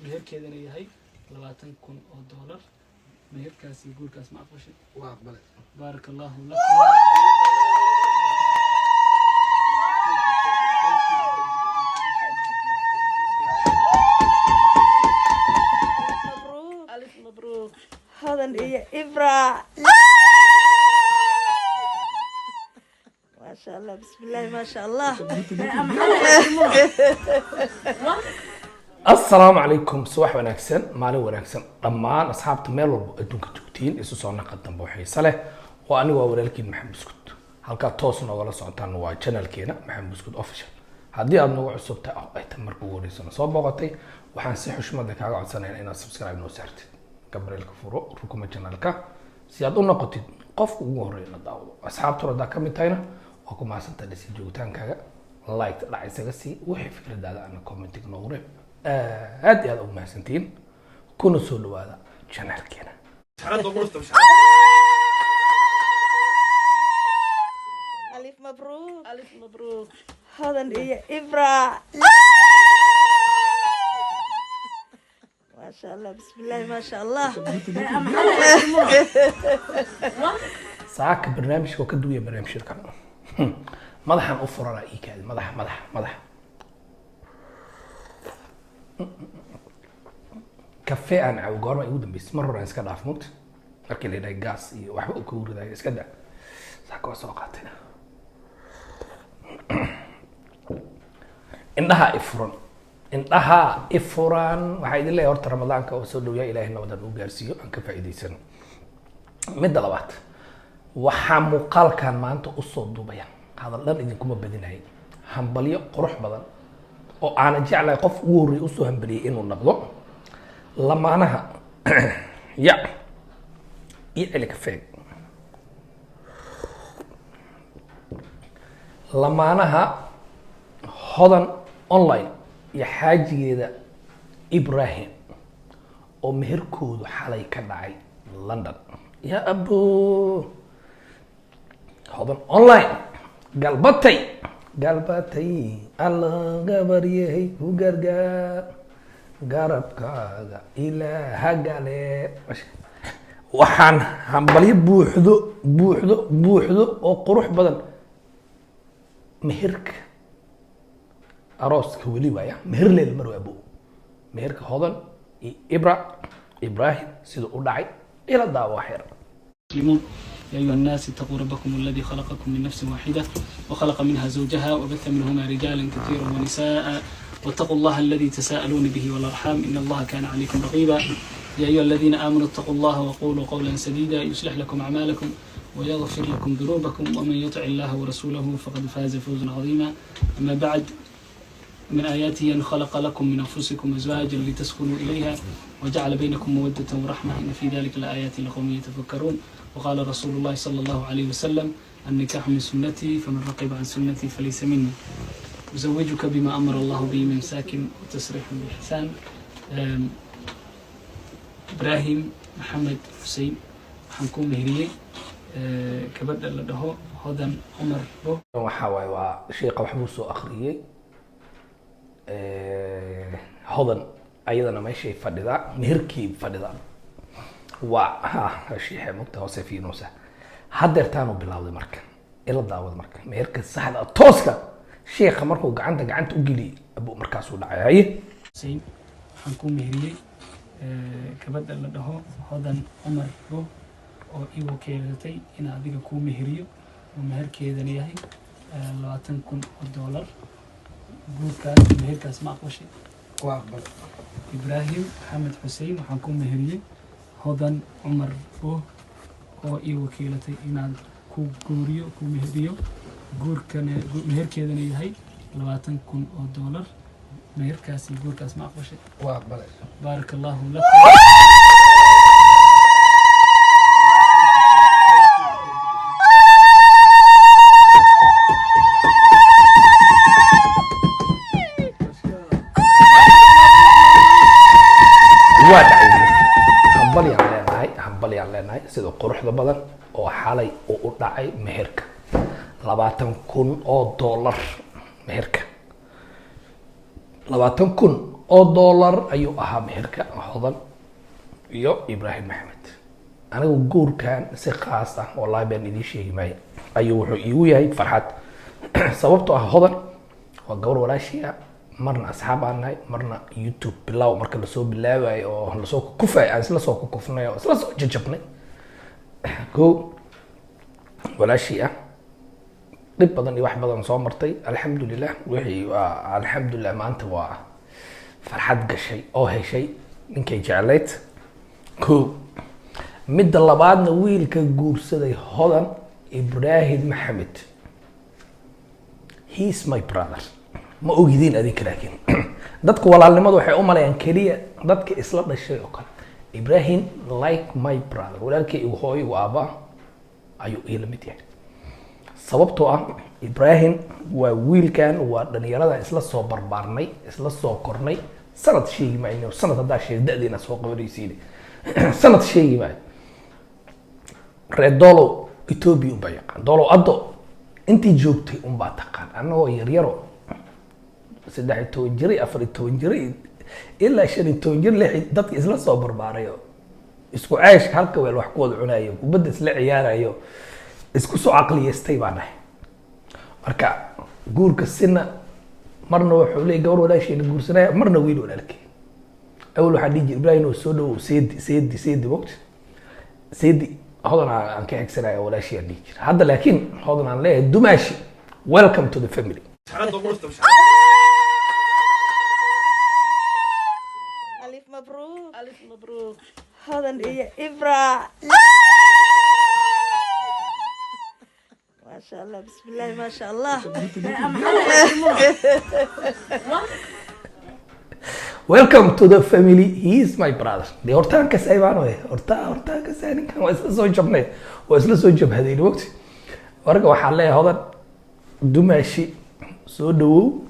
Meherkeedana yahay $20,000. Meherkaas iyo guurkaas ma aqbashay? Waa aqbalay. Baaraka allahu lakum. مبروك، ألف مبروك، هذا هي إبرة. ما شاء الله، بسم الله ما شاء الله. Asalaamu calaykum, subax wanaagsan, maalin wanaagsan dhammaan asxaabta meel walba adduunka joogtiin. Isu soo naqa dambe oo xiise leh oo anigu waa walaalkiin Maxamed Buskud. Halkaa toos noogala socotaan waa channelkeena Maxamed Buskud Official. Haddii aad nagu cusubtahay oo ay tan marka ugu horeysana soo booqatay, waxaan si xushmada kaaga codsanaya inaad subscribe noo saartid, gambaleelka furo, rukuma channelka si aad u noqotid qofka ugu horeeya la daawado. Asxaabtuna haddaa ka mid tahayna, waa ku mahadsantahay dhisi joogitaankaaga. Like dhac isaga sii, wixii fikradaada ana commentiga noogu reeb. Aad iyo aad ugu mahadsantihiin, kuna soo dhawaada channelkeena. ألف مبروك، ألف مبروك، هذا هي إبرة. ما شاء الله، بسم الله ما شاء الله. Saaka barnaamijka oo ka duwaya barnaamijyada kale, madaxaan u furanaa ii kaadi, madaxa, madaxa, madaxa. Kafee aan cabo goorma igu dambeysay? Mar hore aan iska dhaaf mugta markii la yidhahay gaas iyo waxba uu kagu ridayo, iska daa. Saaka waa soo qaatay. Indhaha i furan, indhaha i furan. Waxaa idin leeyahay horta Ramadaanka oo soo dhowyaa, Ilaahay nabadan uu gaarsiiyo, aan ka faa'iidaysano. Midda labaad, waxaa muuqaalkan maanta usoo duubaya, hadal dhan idinkuma badinayay, hambalyo qurux badan oo aanan jeclahay qof ugu horreeyay usoo hambaliyey inuu noqdo lamaanaha ya iyo celi kafeeg, lamaanaha Hodan Online iyo xaajigeeda Ibrahim oo meherkoodu xalay ka dhacay London. Ya abo, Hodan Online galbatay, galbatay, Alla gabaryahay ku gargaar, garabkaaga Ilaaha gale. Waxaan hambalyo buuxdo, buuxdo, buuxdo oo qurux badan. Meherka arooska weli waaya, meher leel mar waa abo. Meherka Hodan iyo Ibra Ibrahim siduu u dhacay ila daawo wax yar. المسلمون. يا أيها الناس اتقوا ربكم الذي خلقكم من نفس واحدة وخلق منها زوجها وبث منهما رجالا كثيرا ونساء، واتقوا الله الذي تساءلون به والأرحام، إن الله كان عليكم رقيبا. يا أيها الذين آمنوا اتقوا الله وقولوا قولا سديدا، يصلح لكم أعمالكم ويغفر لكم ذنوبكم، ومن يطع الله ورسوله فقد فاز فوزا عظيما. أما بعد، من آياته أن خلق لكم من أنفسكم أزواجا لتسكنوا إليها وجعل بينكم مودة ورحمة، إن في ذلك لآيات لقوم يتفكرون. وقال رسول الله صلى الله عليه وسلم: النكاح من سنتي، فمن رغب عن سنتي فليس مني. أزوجك بما أمر الله به من إمساك وتسريح بإحسان. إبراهيم محمد حسين، waxaan kuu meheriyey gabadha la dhaho Hodan Cumar Bo. Waxaa waaye waa sheekha waxbuu soo akhriyey. Hodan ayadana meeshay fadhidaa, meherkii fadhidaa, waa ha shiixe mugta hoose fiinuusa. Haddeertaanu bilowday marka ila daawada marka meherka saxda ah, tooska sheekha markuu gacanta gacanta u geliyey abu markaasuu dhacay. Haye. Xuseen, waxaan kuu meheriyey gabadha la dhaho Hodan Cumar Bo oo ii wakiilatay in adiga kuu meheriyo, oo meherkeedana yahay $20,000. Guurkaas, meherkaas ma aqbashay? Waa aqbalay. Ibraahim Maxamed Xuseen, waxaan kuu meheriyey Hodan Cumar Bo oo ii wakiilatay inaad ku guuriyo, ku meheriyo, guurkana meherkeedana yahay $20,000. Meherkaas iyo guurkaas ma aqbashay? Waa aqbalay. Baaraka allahu lakum. Waa dhacay. Hambalyaan leenahay, hambalyaan leenahay sida quruxda badan oo xalay uu u dhacay meherka. $20,000 meherka, 20,000. oo dollar ayuu ahaa meherka Hodan iyo Ibraahim Maxamed. Anigu guurkan si khaas ah, wallahi baan idiin sheegi maayo, ayuu wuxuu iigu yahay farxad, sababtoo ah Hodan waa gabar walaashii ah, marna asxaab aan nahay, marna YouTube bilow marka lasoo bilaabayo oo lasoo kukufay, aan isla soo kukufnay oo isla soo jajabnay. Ko walaashii ah, dhib badan iyo wax badan soo martay, alxamdulilah. Wixii waa alxamdulilah, maanta waa farxad gashay oo heshay ninkay jeclayd. Ko midda labaadna, wiilka guursaday Hodan, Ibraahim Maxamed, he is my brother. Ma ogidin adinka, laakiin dadka walaalnimadu waxay u malayaan keliya dadka isla dhashay oo kale. Ibrahim like my brother, walaalkay igu hooyo igu aaba ayuu iila mid yahay, sababtoo ah Ibrahim waa wiilkan, waa dhalinyarada isla soo barbaarnay, isla soo kornay. Sanad sheegi maayo, sanad haddaa sheeg da-deena soo qabanaysiin, sanad sheegi maayo. Reer Dolow Ethiopia unbaa yaqaan, Dolow Addo intii joogtay unbaa taqaan. Annagoo yaryaro, 13 jir, 14 jir, ilaa 15 jir, lix, dadka isla soo barbaarayo, isku ceeshka, halka weel wax ku wada cunayo, kubadda isla ciyaarayo, isku soo caqliyeystay baa nahay. Marka guurka sina marna wuxuu leeyay gabar walaasheena guursanaya, marna wiil walaalkey. Awal waxaa dhihi jira Ibrahim oo soo dhawow, seedi seedi seedi mogta, seedi Hodan aan ka xigsanaya, walaashii aan dhihi jira. Hadda laakiin Hodan aan leeyahay, dumaashi, welcome to the family. Alif mabruuk. Alif mabruuk. Hodan iyo Ibra, maasha Allah, bismillahi, maasha Allah. Welcome to the family, he is my brother. Dee hortaankas ay baan oy horta hortaankas ninkan waa isla soo jabnay, waa isla soo jabhadayn wogti. Marka waxaan leeyahay Hodan dumaashi, soo dhawow.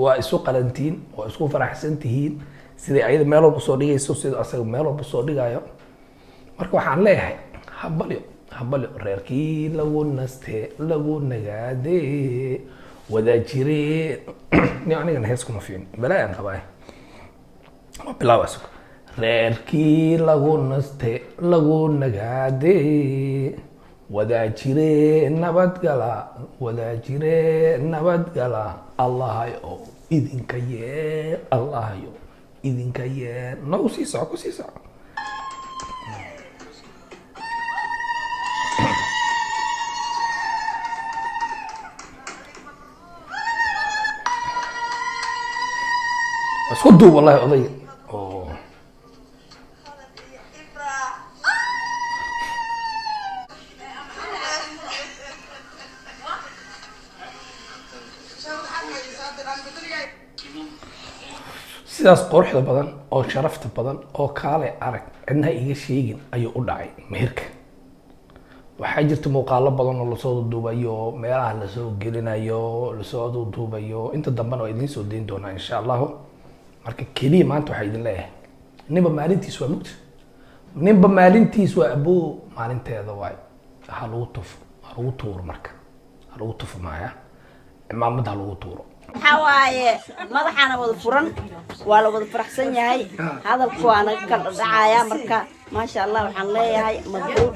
Waa isu qalantiin, waa isku faraxsan tihiin, siday ayada meel walba soo dhigayso, sida asaga meel walba soo dhigayo. Marka waxaan leeyahay habalyo, habalyo, reerkii lagu naste, lagu nagaade, wadaa jire. Ni anigana hees kuma fiicin, balaayaan qabaa, waa bilaaw asug. Reerkii lagu naste, lagu nagaade, wadaa jire, nabadgala, wadaa jire, nabadgala. Allahayo idinka yeel, Allahayo idinka yeel. Nagu sii soco, ku sii soco. Isku duub wallahi odayga oo Hodan iyo Ibra. Sidaas quruxda badan oo sharafta badan oo kaale arag, cidna iga sheegin, ayuu u dhacay meherka. Waxaa jirta muuqaalo badan oo lasoo duubayo, meelaha lasoo gelinayo, lasoo duuduubayo. Inta dambena waa idiin soo dayn doonaa insha Allahu. Marka keliya maanta waxaa idin leeyahay, ninba maalintiis waa mugta, ninba maalintiis waa aboo, maalinteeda waay. Ha lagu tufo, ha lagu tuuro, marka ha lagu tufo maaya, cimaamad ha lagu tuuro. Waxaa waaye madaxaana wada furan, waa la wada faraxsan yahay, hadalku waa naga kala dhacaya. Marka maasha Allah, waxaan leeyahay mabruuk.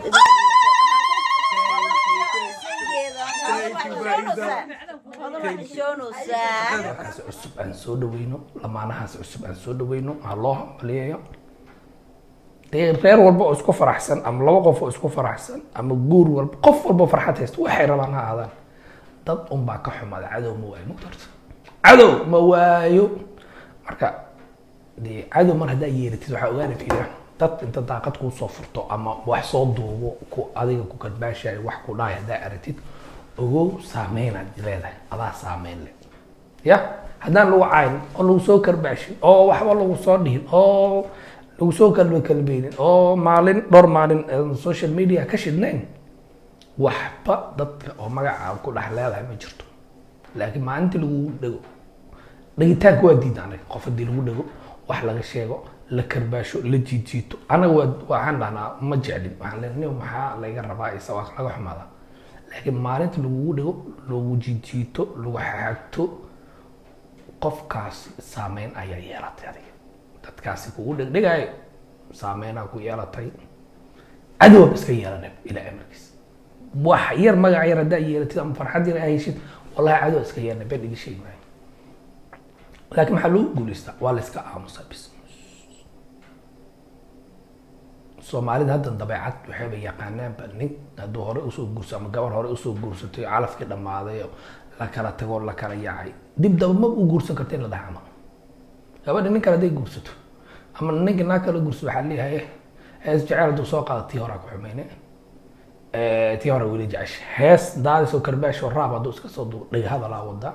Xishoonaysaa. Kaas cusub aan soo dhaweyno, lamaanahaas cusub aan soo dhaweyno, ha loo hambaliyayo. Dee reer walba oo isku faraxsan, ama laba qof oo isku faraxsan, ama guur walba, qof walba farxad haysta, waxay rabaan ha ahaadaan, dad unbaa ka xumaada. Cadow ma waayo mugta, horta cadow ma waayo. Marka dee cadow mar haddaa yeelatid, waxaa ogaana fiira dad inta daaqad kuu soo furto ama wax soo duubo, ku adiga ku kadbaashayo, wax ku dhahay haddaa aragtid, ogow saameynaad leedahay, adaa saameyn leh. Ya haddaan lagu caayin oo lagu soo karbaashin oo waxba lagu soo dhihin oo lagu soo kalbe kalbeynin oo maalin dhowr maalin aan social media ka shidnayn, waxba dadka oo magaca ku dhex leedahay ma jirto. Laakiin maalintii lagu dhego, dhegitaanka waa diida anaga. Qof haddii lagu dhego, wax laga sheego, la karbaasho, la jiidjiito, anaga waa waxaan dhahnaa ma jeclin. Waxaan leenahay nin maxaa laga rabaa, isa waa laga xumaada. Laakiin maalinta lagugu dhego, lagu jiidjiito, lagu xagto. Qofkaasi saameyn ayaa yeelatay adiga. Dadkaasi kugu dhegdhegayo saameynaa ku yeelatay. Cadowab iska yeelanay ilaa amarkiis. Wax yar, magac yar haddaa yeelatid ama farxad yar aa heshid, wallahi cadow iska yeelanay. Been iga sheegi maayo, laakiin maxaa lagu guulaystaa? Waa la iska aamusaa bis. Soomaalida haddan dabeecad waxayba yaqaanaanba, nin hadduu hore usoo guurso ama gabar hore usoo guursatay, calafkii dhammaaday oo la kala tago, la kala yaacay, dib daba ma u guursan karta in la dhaha. Ama gabadha nin kale hadday guursato ama ninka naag kale guursato, waxaa leeyahay hees jecel hadduu soo qaado, tii horaa ku xumeyne, tii hore weli jecesha. Hees daadis oo karbaash oo raab hadduu iska soo duubo, dhega hadalaa wadaa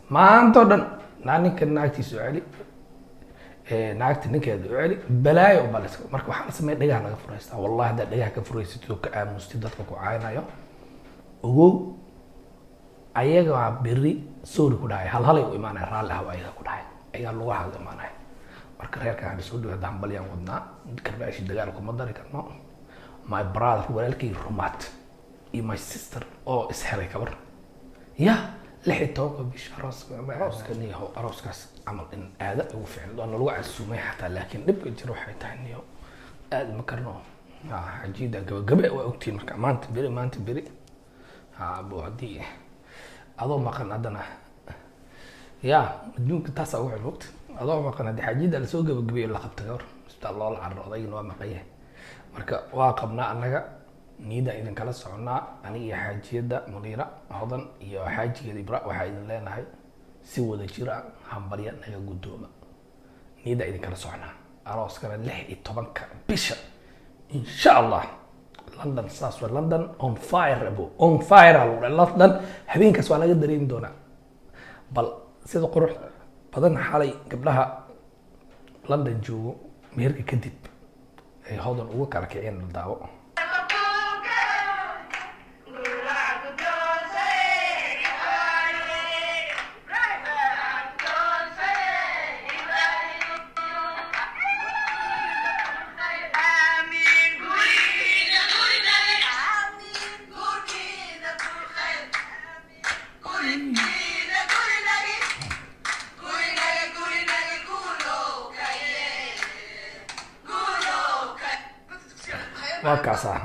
maanta o dhan, naa ninka naagtiisa u celi, naagta ninkeeda u celi, balaayo baa la. Marka waxaa la sameeya dhagaha laga furaystaa. Wallahi haddaad dhagaha ka furaysatid oo ka aamustid dadka ku caaynayo, ogow ayagaa beri sorry ku dhahay, hal halay u imaanaya, raalli ahw ayagaa ku dhahay, ayagaa lugaha imaanaya. Marka reerka hadda soo dhawaada, hambalyaan wadnaa, karbaashi dagaal kuma dari karno. My brother, walaalkay rumaad, iyo my sister oo ishelay kabar ya 16-ka bisha arooska. Arooska niyaho, arooskaas camal in aada ugu fiicna waa nalagu casuumay xataa, laakiin dhibka jira waxay tahay niyo aada ma karno. Ha, xajiida gabagabe waa ogtihiin. Marka maanta beri, maanta beri, ha bo haddii adoo maqan haddana ya adduunka taasaa ugu xun. Adoo maqan haddii xaajida lasoo gabagabeeyo, la qabta gawar isbitaal loola cararo, odaygina waa maqan yahay. Marka waa qabnaa annaga niyadda idinkala soconaa, aniga iyo xaajiyadda Muniira Hodan iyo xaajigeeda Ibra. Waxaa idin leenahay si wada jira hambalya naga guddooma, niyadda idinkala soconaa. Arooskana 16-ka bisha insha Allah, London. Saas waa London on fire, abo on fire aa lagu dhahay. London habeenkaas waa laga dareemi doonaa. Bal sida qurux badan xalay gabdhaha London joogo meherka kadib ay Hodan uga kala kiceen daawo. Waa kaasaa.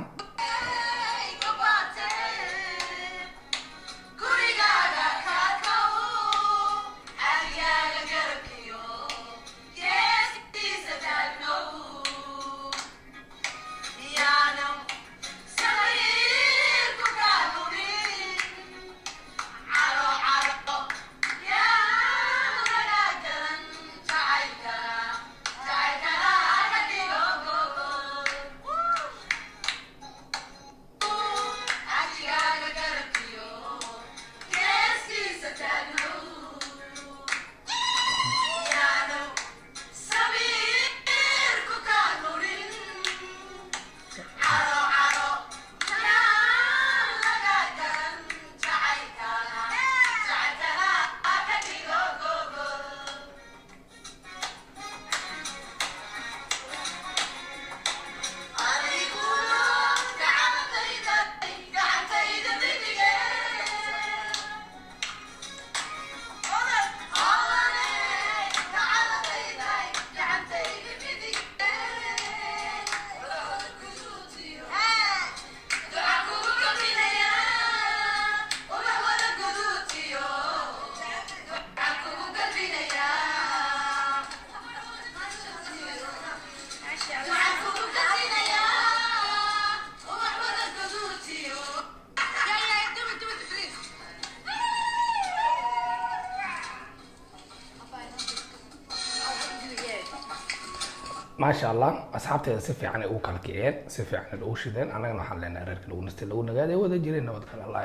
Maasha Allah, asxaabteeda si fiican ay ugu kala kiciyeen, si fiican ay ugu shideen. Annagana waxaan leenahay reerka lagu nastay, lagu nagaaday, wada jireen, nabad kale Allah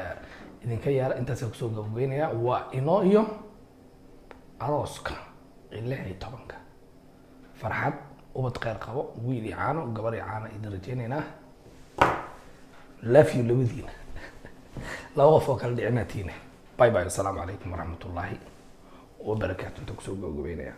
idinka yaala. Intaasaan kusoo gabagabeynaya. Waa inoo iyo arooska 16-ka. Farxad, ubad kheyr qabo, wiil iyo caano, gabar iyo caano idin rajeynaynaa. Love you labadiina, laba qof oo kala dhicinaa tiine. Bye bye, assalaamu calaykum waraxmatullaahi wabarakaatu. Inta kusoo gabagabeynaya.